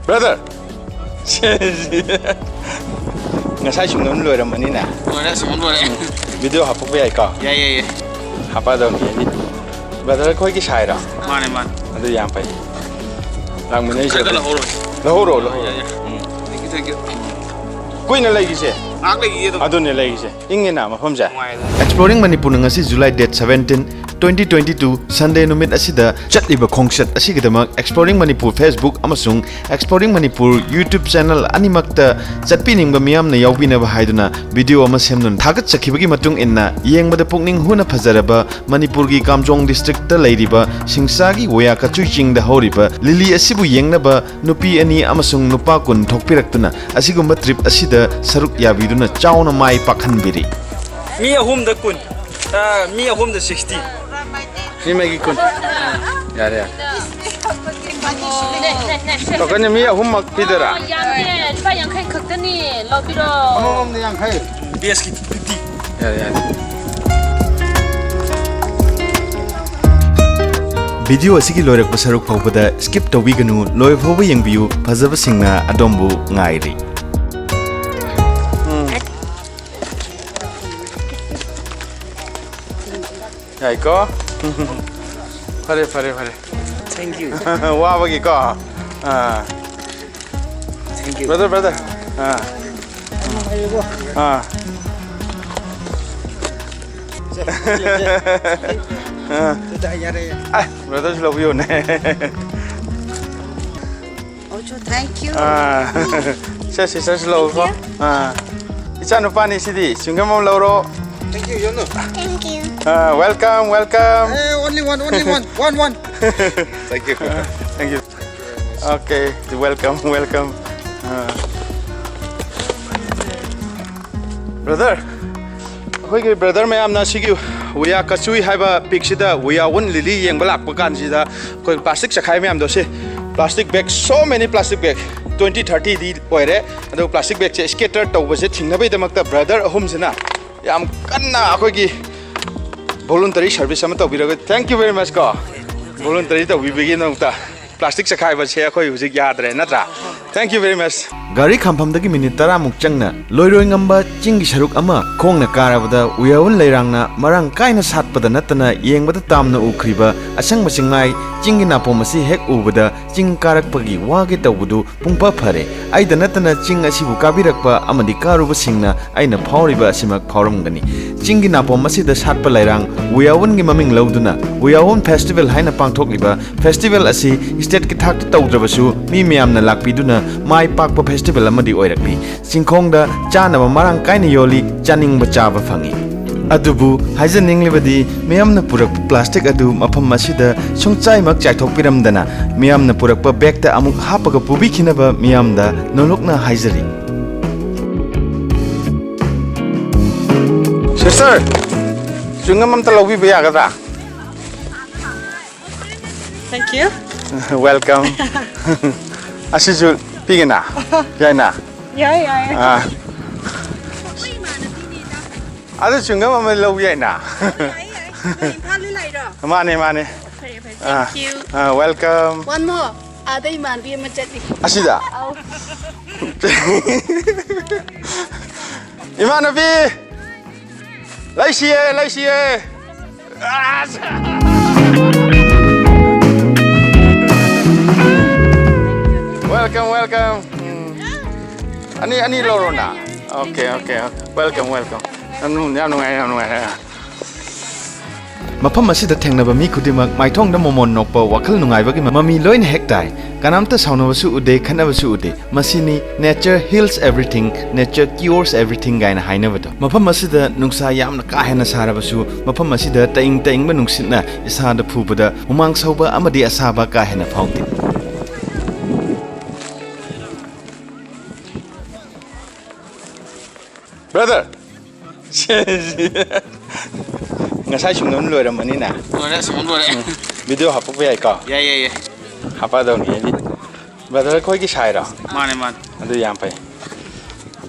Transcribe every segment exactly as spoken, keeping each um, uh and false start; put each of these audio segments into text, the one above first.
Brother! ꯉꯁꯥꯏ ꯁꯨꯝꯕ ꯑꯃ ꯂꯣꯏꯔꯝꯃꯅꯤꯅꯦ꯫ ꯂꯣꯏꯔꯦ, ꯁꯨꯝ ꯂꯣꯏꯔꯦ꯫ Video ꯍꯥꯞꯄꯛꯄ ꯌꯥꯏꯀꯣ? ꯌꯥꯏ, ꯌꯥꯏ, ꯌꯥꯏ꯫ ꯍꯥꯞꯄꯛꯑꯗꯕꯅꯤ ꯑꯩꯗꯤ꯫ Brother ꯑꯩꯈꯣꯏꯒꯤ ꯁꯥꯏꯔꯣ? ꯃꯥꯅꯦ, ꯃꯥꯅꯦ꯫ ꯑꯗꯨ ꯌꯥꯝ ꯐꯩ꯫ ꯂꯥꯛꯃꯤꯟꯅꯩꯁꯦ꯫ ꯈꯔ ꯈꯔ ꯂꯧꯍꯧꯔꯣ꯫ ꯂꯧꯍꯧꯔꯣ, ꯂꯧꯍꯧꯔꯣ꯫ ꯌꯥꯏ, ꯌꯥꯏ꯫ ꯎꯝ꯫ Thank you, thank you꯫ ꯀꯨꯏꯅ ꯂꯩꯈꯤꯁꯦ꯫ ꯉꯥꯏꯍꯥꯛ ꯂꯩꯈꯤꯒꯦ ꯑꯗꯨꯝ꯫ ꯑꯗꯨꯅꯦ ꯂꯩꯈꯤꯁꯦ꯫ ꯏꯪꯉꯤꯅ ꯃꯐꯝꯁꯦ꯫ ꯅꯨꯡꯉꯥꯏ꯫ Exploring Manipur ꯅ ꯉꯁꯤ July date seventeen, twenty twenty-two Sunday ꯅꯨꯃꯤꯠ ꯑꯁꯤꯗ ꯆꯠꯂꯤꯕ ꯈꯣꯡꯆꯠ ꯑꯁꯤꯒꯤꯗꯃꯛ Exploring Manipur Facebook ꯑꯃꯁꯨꯡ Exploring Manipur YouTube channel ꯑꯅꯤꯃꯛꯇ ꯆꯠꯄꯤꯅꯤꯡꯕ ꯃꯤꯌꯥꯝꯅ ꯌꯥꯎꯕꯤꯅꯕ ꯍꯥꯏꯗꯨꯅ video ꯑꯃ ꯁꯦꯝꯗꯨꯅ ꯊꯥꯒꯠꯆꯈꯤꯕꯒꯤ ꯃꯇꯨꯡ ꯏꯟꯅ ꯌꯦꯡꯕꯗ ꯄꯨꯛꯅꯤꯡ ꯍꯨꯅ ꯐꯖꯔꯕ ꯃꯅꯤꯄꯨꯔꯒꯤ ꯀꯥꯝꯖꯣꯡ district ꯇ ꯂꯩꯔꯤꯕ ꯁꯤꯡꯁꯥꯒꯤ ꯋꯣꯌꯥ ꯀꯆꯨꯏ ꯆꯤꯡꯗ ꯍꯧꯔꯤꯕ ꯂꯤꯂꯤ ꯑꯁꯤꯕꯨ ꯌꯦꯡꯅꯕ ꯅꯨꯄꯤ ꯑꯅꯤ ꯑꯃꯁꯨꯡ ꯅꯨꯄꯥ ꯀꯨꯟ ꯊꯣꯛꯄꯤꯔꯛꯇꯨꯅ ꯑꯁꯤꯒꯨꯝꯕ trip ꯑꯁꯤꯗ ꯁꯔꯨꯛ ꯌꯥꯕꯤꯗꯨꯅ ꯆꯥꯎꯅ ꯃꯥꯏ ꯄꯥꯛꯍꯟꯕꯤꯔꯤ꯫ ꯃꯤ ꯑꯍꯨꯝꯗ ꯀꯨꯟ꯫ ꯑ, ꯃꯤ ꯑꯍꯨꯝꯗ sixty꯫ ꯃꯤ ꯃꯩꯒꯤ ꯀꯨꯟ꯫ ꯌꯥꯔꯦ, ꯌꯥꯔꯦ꯫ ꯂꯣꯀꯦꯜꯅ ꯃꯤ ꯑꯍꯨꯝꯃꯛ ꯄꯤꯗꯣꯏꯔꯥ? ꯌꯥꯝꯗꯦ, ꯂꯨꯄꯥ ꯌꯥꯡꯈꯩ ꯈꯛꯇꯅꯤ꯫ ꯂꯧꯕꯤꯔꯣ꯫ ꯑꯃꯃꯝꯗ ꯌꯥꯡꯈꯩ꯫ Base ꯀꯤ fifty꯫ ꯌꯥꯔꯦ, ꯌꯥꯔꯦ꯫ Video ꯑꯁꯤꯒꯤ ꯂꯣꯏꯔꯛꯄ ꯁꯔꯨꯛ ꯐꯥꯎꯕꯗ skip ꯇꯧꯕꯤꯒꯅꯨ, ꯂꯣꯏ ꯐꯥꯎꯕ ꯌꯦꯡꯕꯤꯌꯨ, ꯐꯖꯕꯁꯤꯡꯅ ꯑꯗꯣꯝꯕꯨ ꯉꯥꯏꯔꯤ꯫ ꯌꯥꯏꯀꯣ? ꯐꯔꯦ, ꯐꯔꯦ, ꯐꯔꯦ꯫ Thank you꯫ ꯋꯥꯕꯒꯤꯀꯣ? Ah. Thank you꯫ Brother, brother. ꯑꯥ꯫ ꯑꯥ꯫ ꯑꯥ꯫ ꯌꯥꯔꯦ, ꯌꯥꯔꯦ꯫ ꯑꯥ, brother ꯁꯨ ꯂꯧꯕꯤꯌꯣꯅꯦ꯫ Also, thank you. Ah. Say, sister ꯁꯨ ꯂꯧꯀꯣ꯫ ꯑꯥ꯫ ꯏꯆꯥꯅꯨꯄꯥꯅꯤ ꯁꯤꯗꯤ, ꯆ꯭ꯋꯤꯡꯒꯝ ꯑꯃ ꯂꯧꯔꯣ꯫ Thank you, ꯌꯣꯅꯨ꯫ Ah, welcome, welcome. Eh, only one, only one, one, one꯫ Thank you. Thank you. Okay, welcome, welcome. Ah. Brother, ꯑꯩꯈꯣꯏꯒꯤ brother ꯃꯌꯥꯝꯅ ꯁꯤꯒꯤ ꯋꯨꯌꯥ ꯀꯆꯨꯏ ꯍꯥꯏꯕ peak ꯁꯤꯗ ꯋꯨꯌꯥ ꯋꯨꯟ ꯂꯤꯂꯤ ꯌꯦꯡꯕ ꯂꯥꯛꯄ ꯀꯥꯟꯁꯤꯗ ꯑꯩꯈꯣꯏ plastic ꯆꯈꯥꯏ ꯃꯌꯥꯝꯗꯣ ꯁꯤ plastic bag, so many plastic bag, twenty thirty ꯗꯤ ꯑꯣꯏꯔꯦ꯫ ꯑꯗꯣ plastic bag ꯁꯦ scatter ꯇꯧꯕꯁꯦ ꯊꯤꯡꯅꯕꯒꯤꯗꯃꯛꯇ brother ꯑꯍꯨꯝꯁꯤꯅ ꯌꯥꯝ ꯀꯟꯅ ꯑꯩꯈꯣꯏꯒꯤ voluntary service ꯑꯃ ꯇꯧꯕꯤꯔꯒ, thank you very much ꯀꯣ, voluntary ꯇꯧꯕꯤꯕꯒꯤꯗꯃꯛꯇ꯫ ꯄ꯭ꯂꯥꯁꯇꯤꯛ ꯆꯈꯥꯏꯕꯁꯦ ꯑꯩꯈꯣꯏ ꯍꯧꯖꯤꯛ ꯌꯥꯗ꯭ꯔꯦ, ꯅꯠꯇ꯭ꯔꯥ? Thank you very much. ꯒꯥꯔꯤ ꯈꯥꯝꯐꯝꯗꯒꯤ ꯃꯤꯅꯤꯠ ꯇꯔꯥꯃꯨꯛ ꯆꯪꯅ ꯂꯣꯏꯔꯣꯏ ꯉꯝꯕ ꯆꯤꯡꯒꯤ ꯁꯔꯨꯛ ꯑꯃ ꯈꯣꯡꯅ ꯀꯥꯔꯕꯗ ꯎꯌꯥꯋꯟ ꯂꯩꯔꯥꯡꯅ ꯃꯔꯥꯡ ꯀꯥꯏꯅ ꯁꯥꯠꯄꯗ ꯅꯠꯇꯅ ꯌꯦꯡꯕꯗ ꯇꯥꯝꯅ ꯎꯈ꯭ꯔꯤꯕ ꯑꯁꯪꯕ ꯆꯤꯡꯃꯥꯏ ꯆꯤꯡꯒꯤ ꯅꯥꯄꯣꯝ ꯑꯁꯤ ꯍꯦꯛ ꯎꯕꯗ ꯆꯤꯡ ꯀꯥꯔꯛꯄꯒꯤ ꯋꯥꯒꯦ ꯇꯧꯕꯗꯨ ꯄꯨꯡꯐ ꯐꯔꯦ꯫ ꯑꯩꯗ ꯅꯠꯇꯅ ꯆꯤꯡ ꯑꯁꯤꯕꯨ ꯀꯥꯕꯤꯔꯛꯄ ꯑꯃꯗꯤ ꯀꯥꯔꯨꯕꯁꯤꯡꯅ ꯑꯩꯅ ꯐꯥꯎꯔꯤꯕ ꯑꯁꯤꯃꯛ ꯐꯥꯎꯔꯝꯒꯅꯤ꯫ ꯆꯤꯡꯒꯤ ꯅꯥꯄꯣꯝ ꯑꯁꯤꯗ ꯁꯥꯠꯄ ꯂꯩꯔꯥꯡ ꯎꯌꯥꯋꯟꯒꯤ ꯃꯃꯤꯡ ꯂꯧꯗꯨꯅ ꯎꯌꯥꯋꯟ ꯐꯦꯁꯇꯤꯚꯦꯜ ꯍꯥꯏꯅ ꯄꯥꯡꯊꯣꯛꯂꯤꯕ ꯐꯦꯁꯇꯤꯚꯦꯜ ꯑꯁꯤ ꯁ꯭ꯇꯦꯠꯀꯤ ꯊꯥꯛꯇ ꯇꯧꯗ꯭ꯔꯕꯁꯨ ꯃꯤ ꯃꯌꯥꯝꯅ ꯂꯥꯛꯄꯤꯗꯨꯅ ꯃꯥꯏ ꯄꯥꯛꯄ ꯐꯦꯁꯇꯤꯚꯦꯜ ꯑꯃꯗꯤ ꯑꯣꯏꯔꯛꯂꯤ꯫ ꯆꯤꯡꯈꯣꯡꯗ ꯆꯥꯅꯕ ꯃꯔꯥꯡ ꯀꯥꯏꯅ ꯌꯣꯜꯂꯤ, ꯆꯥꯅꯤꯡꯕ ꯆꯥꯕ ꯐꯪꯏ꯫ ꯑꯗꯨꯕꯨ ꯍꯥꯏꯖꯅꯤꯡꯂꯤꯕꯗꯤ ꯃꯤꯌꯥꯝꯅ ꯄꯨꯔꯛꯄ ꯄ꯭ꯂꯥꯁꯇꯤꯛ ꯑꯗꯨ ꯃꯐꯝ ꯑꯁꯤꯗ ꯁꯨꯡꯆꯥꯏꯃꯛ ꯆꯥꯏꯊꯣꯛꯄꯤꯔꯝꯗꯅ ꯃꯤꯌꯥꯝꯅ ꯄꯨꯔꯛꯄ ꯕꯦꯒꯇ ꯑꯃꯨꯛ ꯍꯥꯞꯄꯒ ꯄꯨꯕꯤꯈꯤꯅꯕ ꯃꯤꯌꯥꯝꯗ ꯅꯣꯂꯨꯛꯅ ꯍꯥꯏꯖꯔꯤ꯫ Sister, ꯆ꯭ꯋꯤꯡꯒꯝ ꯑꯝꯇ ꯂꯧꯕꯤꯕ ꯌꯥꯒꯗ꯭ꯔꯥ? Thank you. Welcome. ꯑꯁꯤꯁꯨ ꯄꯤꯒꯦꯅ? ꯌꯥꯏꯅ? ꯌꯥꯏ, ꯌꯥꯏ꯫ ꯑꯥ꯫ ꯑꯗꯨ ꯆ꯭ꯋꯤꯡꯒꯝ ꯑꯃ ꯂꯧ ꯌꯥꯏꯅ? ꯌꯥꯏ, ꯌꯥꯏ꯫ ꯅꯪ ꯏꯝꯐꯥꯜꯗ ꯂꯩꯔꯣ? ꯃꯥꯅꯦ, ꯃꯥꯅꯦ꯫ ꯐꯔꯦ, ꯐꯔꯦ꯫ ꯑꯥ, Thank you. Ah, welcome. One more. ꯑꯥꯗ ꯏꯃꯥꯟꯕꯤ ꯑꯃ ꯆꯠꯂꯤ꯫ ꯑꯁꯤꯗ? ꯑꯧ꯫ ꯏꯃꯥꯟꯅꯕꯤ! ꯂꯩꯁꯤꯌꯦ, ꯂꯩꯁꯤꯌꯦ꯫ ꯑꯁ! Welcome, welcome. ꯎꯝ꯫ ꯑꯅꯤ, ꯑꯅꯤ ꯂꯧꯔꯣꯅ꯫ Okay, okay, okay. Welcome, welcome. ꯌꯥꯝ ꯅꯨꯡ-, ꯌꯥꯝ ꯅꯨꯡꯉꯥꯏꯔꯦ, ꯌꯥꯝ ꯅꯨꯡꯉꯥꯏꯔꯦ꯫ ꯃꯐꯝ ꯑꯁꯤꯗ ꯊꯦꯡꯅꯕ ꯃꯤ ꯈꯨꯗꯤꯡꯃꯛ ꯃꯥꯏꯊꯣꯡꯗ ꯃꯣꯃꯣꯟ ꯅꯣꯛꯄ, ꯋꯥꯈꯜ ꯅꯨꯡꯉꯥꯏꯕꯒꯤ ꯃꯃꯤ ꯂꯣꯏꯅ ꯍꯦꯛ ꯇꯥꯏ꯫ ꯀꯅꯥꯝꯇ ꯁꯥꯎꯅꯕꯁꯨ ꯎꯗꯦ, ꯈꯠꯅꯕꯁꯨ ꯎꯗꯦ꯫ ꯃꯁꯤꯅꯤ nature heals everything, nature cures everything ꯀꯥꯏꯅ ꯍꯥꯏꯅꯕꯗꯣ꯫ ꯃꯐꯝ ꯑꯁꯤꯗ ꯅꯨꯡꯁꯥ ꯌꯥꯝꯅ ꯀꯥ ꯍꯦꯟꯅ ꯁꯥꯔꯕꯁꯨ, ꯃꯐꯝ ꯑꯁꯤꯗ ꯇꯏꯪ ꯇꯏꯪꯕ ꯅꯨꯡꯁꯤꯠꯅ ꯏꯁꯥꯗ ꯐꯨꯕꯗ ꯍꯨꯃꯥꯡ ꯁꯧꯕ ꯑꯃꯗꯤ ꯑꯁꯥꯕ ꯀꯥ ꯍꯦꯟꯅ ꯐꯥꯎꯗꯦ꯫ Brother, ꯉꯁꯥꯏ ꯁꯨꯡꯅꯝ ꯂꯣꯏꯔꯝꯃꯅꯤꯅ꯫ ꯂꯣꯏꯔꯦ, ꯁꯨꯡꯅꯝ ꯂꯣꯏꯔꯦ꯫ ꯎꯝ, video ꯍꯥꯞꯄꯛꯄ ꯌꯥꯏꯀꯣ? ꯌꯥꯏ, ꯌꯥꯏ, ꯌꯥꯏ꯫ ꯍꯥꯞꯄꯛꯑꯗꯧꯅꯤ ꯑꯩꯗꯤ꯫ Brother, ꯑꯩꯈꯣꯏꯒꯤ ꯁꯥꯏꯔꯣ? ꯃꯥꯅꯦ, ꯃꯥꯅꯦ꯫ ꯑꯗꯨ ꯌꯥꯝ ꯐꯩ꯫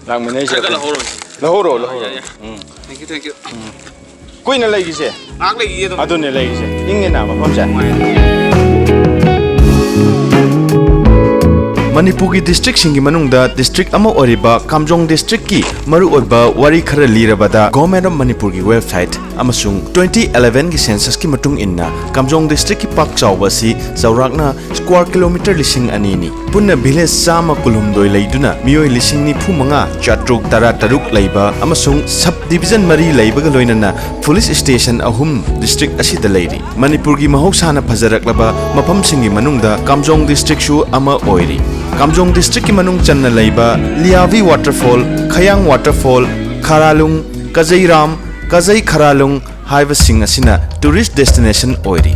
ꯂꯥꯛꯃꯤꯟꯅꯩꯁꯦ ꯈꯔ ꯈꯔ ꯑꯩꯈꯣꯏ꯫ ꯂꯧꯍꯧꯔꯣꯁꯦ꯫ ꯂꯧꯍꯧꯔꯣ, ꯂꯧꯍꯧꯔꯣ꯫ ꯌꯥꯏ, ꯌꯥꯏ꯫ ꯎꯝ꯫ Thank you, thank you꯫ ꯎꯝ꯫ ꯀꯨꯏꯅ ꯂꯩꯈꯤꯁꯦ꯫ ꯉꯥꯏꯍꯥꯛ ꯂꯩꯈꯤꯒꯦ ꯑꯗꯨꯝ꯫ ꯑꯗꯨꯅꯦ ꯂꯩꯔꯤꯁꯦ꯫ ꯏꯪꯉꯤꯅ ꯃꯐꯝꯁꯦ꯫ ꯅꯨꯡꯉꯥꯏ꯫ ꯃꯅꯤꯄꯨꯔꯒꯤ districtꯁꯤꯡꯒꯤ ꯃꯅꯨꯡꯗ district ꯑꯃ ꯑꯣꯏꯔꯤꯕ ꯀꯥꯝꯖꯣꯡ districtꯀꯤ ꯃꯔꯨꯑꯣꯏꯕ ꯋꯥꯔꯤ ꯈꯔ ꯂꯤꯔꯕꯗ, Government of ꯃꯅꯤꯄꯨꯔꯒꯤ website ꯑꯃꯁꯨꯡ twenty elevenꯒꯤ censusꯀꯤ ꯃꯇꯨꯡ ꯏꯟꯅ ꯀꯥꯝꯖꯣꯡ districtꯀꯤ ꯄꯥꯛ ꯆꯥꯎꯕ ꯑꯁꯤ ꯆꯥꯎꯔꯥꯛꯅ square kilometre ꯂꯤꯁꯤꯡ ꯑꯅꯤꯅꯤ꯫ ꯄꯨꯟꯅ village ꯆꯥꯝꯃ ꯀꯨꯟꯍꯨꯝꯗꯣꯏ ꯂꯩꯗꯨꯅ ꯃꯤꯑꯣꯏ ꯂꯤꯁꯤꯡ ꯅꯤꯐꯨ ꯃꯉꯥ ꯆꯥꯇ꯭ꯔꯨꯛ ꯇꯔꯥ ꯇꯔꯨꯛ ꯂꯩꯕ ꯑꯃꯁꯨꯡ sub division ꯃꯔꯤ ꯂꯩꯕꯒ ꯂꯣꯏꯅꯅ police station ꯑꯍꯨꯝ district ꯑꯁꯤꯗ ꯂꯩꯔꯤ꯫ ꯃꯅꯤꯄꯨꯔꯒꯤ ꯃꯍꯧꯁꯥꯅ ꯐꯖꯔꯛꯂꯕ ꯃꯐꯝꯁꯤꯡꯒꯤ ꯃꯅꯨꯡꯗ ꯀꯥꯝꯖꯣꯡ districtꯁꯨ ꯑꯃ ꯑꯣꯏꯔꯤ꯫ ꯀꯥꯝꯖꯣꯡ districtꯀꯤ ꯃꯅꯨꯡ ꯆꯟꯅ ꯂꯩꯕ ꯂꯤꯌꯥꯚꯤ waterfall, ꯈꯌꯥꯡ waterfall, ꯈꯔꯥꯂꯨꯡ, ꯀꯖꯩꯔꯥꯝ, ꯀꯖꯩ ꯈꯔꯥꯂꯨꯡ ꯍꯥꯏꯕꯁꯤꯡ ꯑꯁꯤꯅ tourist destination ꯑꯣꯏꯔꯤ꯫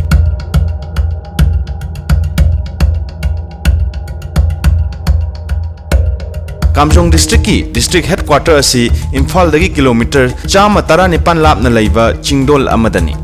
ꯀꯥꯝꯖꯣꯡ districtꯀꯤ district headquarter ꯑꯁꯤ ꯏꯝꯐꯥꯜꯗꯒꯤ kilometre ꯆꯥꯝꯃ ꯇꯔꯥꯅꯤꯄꯥꯟ ꯂꯥꯞꯅ ꯂꯩꯕ ꯆꯤꯡꯗꯣꯜ ꯑꯃꯗꯅꯤ꯫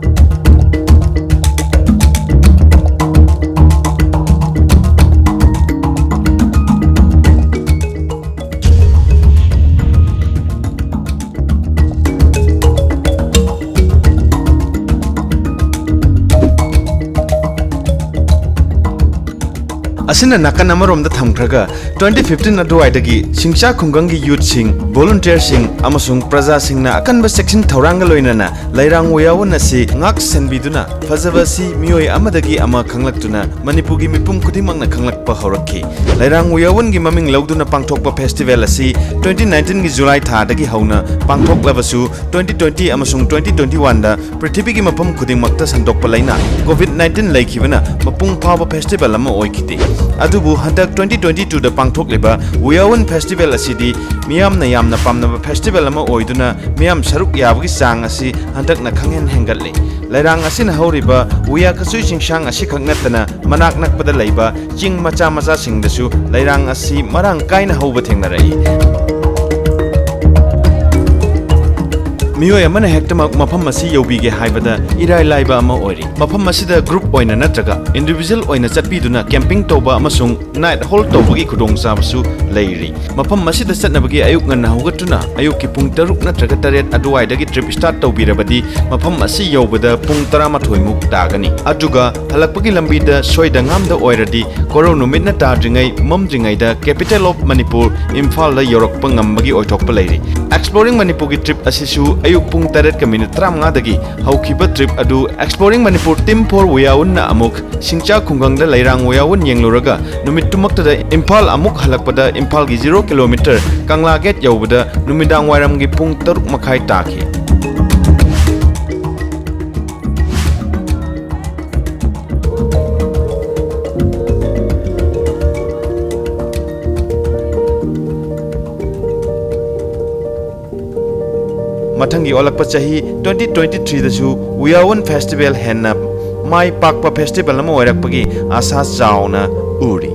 ꯑꯁꯤꯅ ꯅꯥꯀꯟ ꯑꯃꯔꯣꯝꯗ ꯊꯝꯈ꯭ꯔꯒ, twenty fifteen ꯑꯗꯨꯋꯥꯏꯗꯒꯤ ꯁꯤꯡꯆꯥ ꯈꯨꯡꯒꯪꯒꯤ youthꯁꯤꯡ, volunteerꯁꯤꯡ ꯑꯃꯁꯨꯡ ꯄ꯭ꯔꯖꯥꯁꯤꯡꯅ ꯑꯀꯟꯕ ꯆꯦꯛꯁꯤꯟ ꯊꯧꯔꯥꯡꯒ ꯂꯣꯏꯅꯅ ꯂꯩꯔꯥꯡ ꯎꯌꯥꯋꯟ ꯑꯁꯤ ꯉꯥꯛ ꯁꯦꯟꯕꯤꯗꯨꯅ, ꯐꯖꯕ ꯑꯁꯤ ꯃꯤꯑꯣꯏ ꯑꯃꯗꯒꯤ ꯑꯃ ꯈꯪꯂꯛꯇꯨꯅ ꯃꯅꯤꯄꯨꯔꯒꯤ ꯃꯤꯄꯨꯝ ꯈꯨꯗꯤꯡꯃꯛꯅ ꯈꯪꯂꯛꯄ ꯍꯧꯔꯛꯈꯤ꯫ ꯂꯩꯔꯥꯡ ꯎꯌꯥꯋꯟꯒꯤ ꯃꯃꯤꯡ ꯂꯧꯗꯨꯅ ꯄꯥꯡꯊꯣꯛꯄ festival ꯑꯁꯤ twenty nineteenꯒꯤ July ꯊꯥꯗꯒꯤ ꯍꯧꯅ ꯄꯥꯡꯊꯣꯛꯂꯕꯁꯨ, twenty twenty ꯑꯃꯁꯨꯡ twenty twenty oneꯗ ꯄ꯭ꯔꯤꯊꯤꯕꯤꯒꯤ ꯃꯐꯝ ꯈꯨꯗꯤꯡꯃꯛꯇ ꯁꯟꯗꯣꯛꯄ ꯂꯩꯅ COVID nineteen ꯂꯩꯈꯤꯕꯅ ꯃꯄꯨꯡ ꯐꯥꯕ festival ꯑꯃ ꯑꯣꯏꯈꯤꯗꯦ꯫ ꯑꯗꯨꯕꯨ ꯍꯟꯗꯛ twenty twenty twoꯗ ꯄꯥꯡꯊꯣꯛꯂꯤꯕ ꯎꯌꯥꯋꯟ festival ꯑꯁꯤꯗꯤ ꯃꯤꯌꯥꯝꯅ ꯌꯥꯝꯅ ꯄꯥꯝꯅꯕ festival ꯑꯃ ꯑꯣꯏꯗꯨꯅ, ꯃꯤꯌꯥꯝ ꯁꯔꯨꯛ ꯌꯥꯕꯒꯤ ꯆꯥꯡ ꯑꯁꯤ ꯍꯟꯗꯛꯅ ꯈꯪꯍꯦꯟ ꯍꯦꯟꯒꯠꯂꯦ꯫ ꯂꯩꯔꯥꯡ ꯑꯁꯤꯅ ꯍꯧꯔꯤꯕ ꯎꯌꯥ ꯀꯆꯨꯏ ꯆꯤꯡꯁꯥꯡ ꯑꯁꯤꯈꯛ ꯅꯠꯇꯅ, ꯃꯅꯥꯛ ꯅꯛꯄꯗ ꯂꯩꯕ ꯆꯤꯡ ꯃꯆꯥ ꯃꯆꯥꯁꯤꯡꯗꯁꯨ ꯂꯩꯔꯥꯡ ꯑꯁꯤ ꯃꯔꯥꯡ ꯀꯥꯏꯅ ꯍꯧꯕ ꯊꯦꯡꯅꯔꯛꯏ꯫ ꯃꯤꯑꯣꯏ ꯑꯃꯅ ꯍꯦꯛꯇꯃꯛ ꯃꯐꯝ ꯑꯁꯤ ꯌꯧꯕꯤꯒꯦ ꯍꯥꯏꯕꯗ ꯏꯔꯥꯏ ꯂꯥꯏꯕ ꯑꯃ ꯑꯣꯏꯔꯤ꯫ ꯃꯐꯝ ꯑꯁꯤꯗ group ꯑꯣꯏꯅ ꯅꯠꯇ꯭ꯔꯒ individual ꯑꯣꯏꯅ ꯆꯠꯄꯤꯗꯨꯅ camping ꯇꯧꯕ ꯑꯃꯁꯨꯡ night halt ꯇꯧꯕꯒꯤ ꯈꯨꯗꯣꯡꯆꯥꯕꯁꯨ ꯂꯩꯔꯤ꯫ ꯃꯐꯝ ꯑꯁꯤꯗ ꯆꯠꯅꯕꯒꯤ ꯑꯌꯨꯛ ꯉꯟꯅ ꯍꯧꯒꯠꯇꯨꯅ ꯑꯌꯨꯛꯀꯤ ꯄꯨꯡ ꯇꯔꯨꯛ ꯅꯠꯇ꯭ꯔꯒ ꯇꯔꯦꯠ ꯑꯗꯨꯋꯥꯏꯗꯒꯤ trip start ꯇꯧꯕꯤꯔꯕꯗꯤ ꯃꯐꯝ ꯑꯁꯤ ꯌꯧꯕꯗ ꯄꯨꯡ ꯇꯔꯥꯃꯥꯊꯣꯏ ꯃꯨꯛ ꯇꯥꯒꯅꯤ꯫ ꯑꯗꯨꯒ ꯍꯜꯂꯛꯄꯒꯤ ꯂꯝꯕꯤꯗ ꯁꯣꯏꯗ ꯉꯥꯝꯗ ꯑꯣꯏꯔꯗꯤ ꯀꯣꯔꯧ ꯅꯨꯃꯤꯠꯅ ꯇꯥꯗ꯭ꯔꯤꯉꯩ ꯃꯝꯗ꯭ꯔꯤꯉꯩꯗ capital of ꯃꯅꯤꯄꯨꯔ ꯏꯝꯐꯥꯜꯗ ꯌꯧꯔꯛꯄ ꯉꯝꯕꯒꯤ ꯑꯣꯏꯊꯣꯛꯄ ꯂꯩꯔꯤ꯫ Exploring ꯃꯅꯤꯄꯨꯔꯒꯤ trip ꯑꯁꯤꯁꯨ ꯑꯌꯨꯛ ꯄꯨꯡ ꯇꯔꯦꯠꯀ ꯃꯤꯅꯤꯠ ꯇꯔꯥꯃꯉꯥꯗꯒꯤ ꯍꯧꯈꯤꯕ trip ꯑꯗꯨ Exploring Manipur Team for ꯋꯨꯌꯥꯎꯟꯅ ꯑꯃꯨꯛ ꯁꯤꯡꯆꯥ ꯈꯨꯡꯒꯪꯗ ꯂꯩꯔꯥꯡ ꯋꯨꯌꯥꯎꯟ ꯌꯦꯡꯂꯨꯔꯒ ꯅꯨꯃꯤꯠꯇꯨꯃꯛꯇꯗ ꯏꯝꯐꯥꯜ ꯑꯃꯨꯛ ꯍꯜꯂꯛꯄꯗ ꯏꯝꯐꯥꯜꯒꯤ zero kilometre ꯀꯪꯂꯥ gate ꯌꯧꯕꯗ ꯅꯨꯃꯤꯗꯥꯡ ꯋꯥꯏꯔꯝꯒꯤ ꯄꯨꯡ ꯇꯔꯨꯛ ꯃꯈꯥꯏ ꯇꯥꯈꯤ꯫ ꯃꯊꯪꯒꯤ ꯑꯣꯜꯂꯛꯄ ꯆꯍꯤ twenty twenty-threeꯗꯁꯨ ꯋꯨꯌꯥꯎꯟ festival ꯍꯦꯟꯅ ꯃꯥꯏ ꯄꯥꯛꯄ festival ꯑꯃ ꯑꯣꯏꯔꯛꯄꯒꯤ ꯑꯥꯁꯥ ꯆꯥꯎꯅ ꯎꯔꯤ꯫